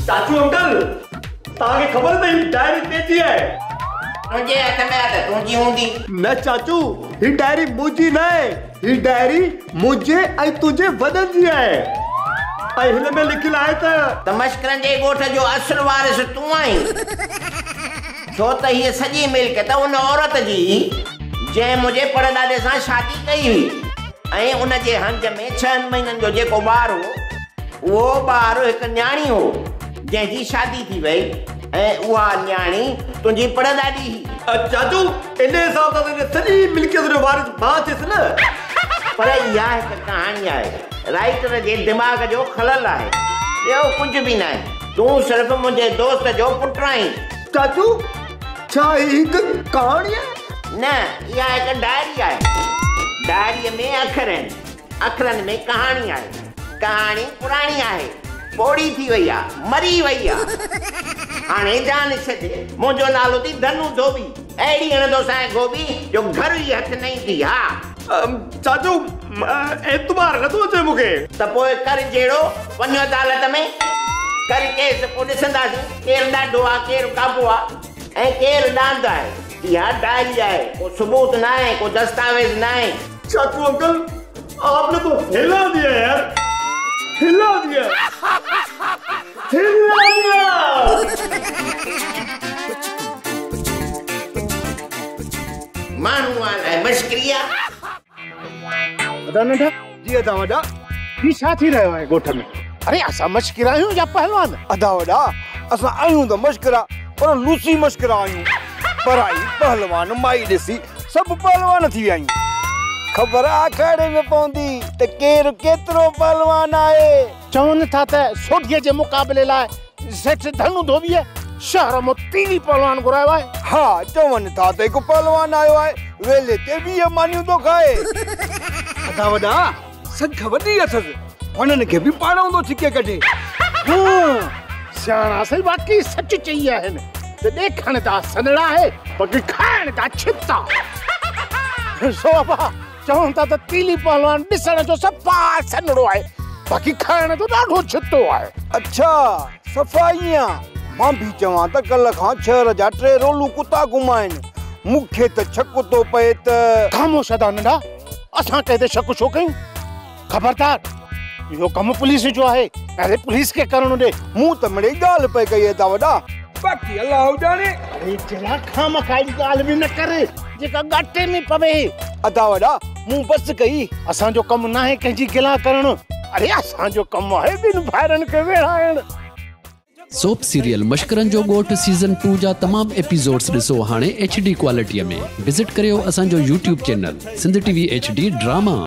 چاچو انڪل، توهان کي خبر ته هي ڊائري ڪنهن جي آهي؟ تنهنجي هٿ ۾ آهي ته تنهنجي هوندي. نه چاچو، هي ڊائري منهنجي ناهي، هي ڊائري منهنجي ۽ تنهنجي وڏن جي آهي ۽ هن ۾ لکيل آهي ته. ته مشڪرن جي ڳوٺ جو اصل وارث تون آهين، ڇو ته هيء سڄي ملڪيت ان عورت جي هئي، جنهن منهنجي پڙڏاڏي سان شادي ڪئي هئي ۽ ان جي هنج ۾ ڇهن مهينن جو جيڪو ٻار هو، اهو ٻار هڪ نياڻي هو، جنهن جي شادي ٿي وئي ۽ اها نياڻي تنهنجي پڙڏاڏي هئي. چاچو، انهيء حساب سان ته ان سڄي ملڪيت جو وارث مان ٿيس نه؟ پر اها هڪ ڪهاڻي آهي. رائيٽر جي دماغ جو خلل آهي. ٻيو ڪجهه به ناهي. تون صرف منهنجي دوست جو پٽ آهين. چاچو، ڇا هي هڪ ڪهاڻي آهي؟ نه، اها هڪ ڊائري آهي. ڊائريء ۾ اکر آهن. اکرن ۾ ڪهاڻي آهي. ڪهاڻي پراڻي آهي. پوڙهي ٿي وئي آ. مري وئي آ. هاڻي جان ڇڏ. منهنجو نالو ٿي ڌنو ڌوٻي. اهڙي هڻندوسانء گهوٻي جو گهر ئي هٿ نه ايندي. ها. چاچو، اعتبار نٿو اچي مون کي. ته پوء ڪر جهيڙو، وڃ عدالت ۾. ڪر ڪيس، پوء ڏسنداسين ڪير ڏاڍو آ، ڪير قابو آ ۽ ڪير ڏاند آهي. اها ڊائري آهي، ڪو ثبوت ناهي، ڪو دستاويز ناهي. چاچو انڪل، آپ ني تو هلا ديا يار، هلا ديا، هلا ديا. ماڻهو آ مشڪري آ. ادا ننڍا. جي ادا وڏا. هي ڇا ٿي رهيو آهي ڳوٺ ۾؟ اري اسان مشڪرا آهيون يا پهلوان؟ ادا وڏا، اسان آهيون ته مشڪرا، پر لوسي مشڪرا آهيون. پرائي پهلوان مائي ڏسي سڀ پهلوان ٿي ويا آهيون. خبر آکاڙي ۾ پوندي ته ڪير ڪيترو پهلوان آهي. چون ٿا ته سوڍيء جي مقابلي لاء سيٺ ڌنو ڌوٻيء شهر مان تيلي پهلوان گهرايو آهي. ها، چون ٿا ته هڪ پهلوان آيو آهي، ويلي تي 20 مانيون ٿو کائي. ادا وڏا، سگهه وڏي اٿس، وڻن کي به پاڙئون ٿو ڇڪي ڪڍي. سياڻا سائين واقعي سچ چئي آهن ته ڏيکڻ جا سنهڙا آهي، باقي کائڻ جا ڇتا. سو ابا، چون ٿا ته تيلي پهلوان ڏسڻ جو صفا سنهڙو آهي، باقي کائڻ جو ڏاڍو ڇتو آهي. اڇا، صفا ائين آ. مان به چوان ته ڪلهه کان شهر جا 3 رولو ڪتا گم آهن. مون کي ته شڪ ٿو پئي ته. خاموش ادا ننڍا، اسان ڪنهن تي شڪ ڇو ڪيون؟ خبردار، اهو ڪم پوليس جو آهي، اري پوليس کي ڪرڻ ڏي. مون ته مڙئي ڳالهه پئي ڪئي ادا وڏا، باقي الله ڄاڻي. اري چلا، خامخا اهڙي ڳالهه به نه ڪر جيڪا ڳاٽي ۾ پوي. ادا وڏا، مون بس ڪئي. اسان جو ڪم ناهي ڪنهن جي گلا ڪرڻ، اري اسان جو ڪم آهي ٻن ڀائرن کي ويڙهائڻ. سوپ سيريل مشڪرن جو ڳوٺ سيزن 2 جا تمام ايپيسوڊز ڏسو هاڻي ايڇ ڊي ڪوالٽيء ۾. وزٽ ڪريو اسان جو YouTube channel Sindh T V H D drama.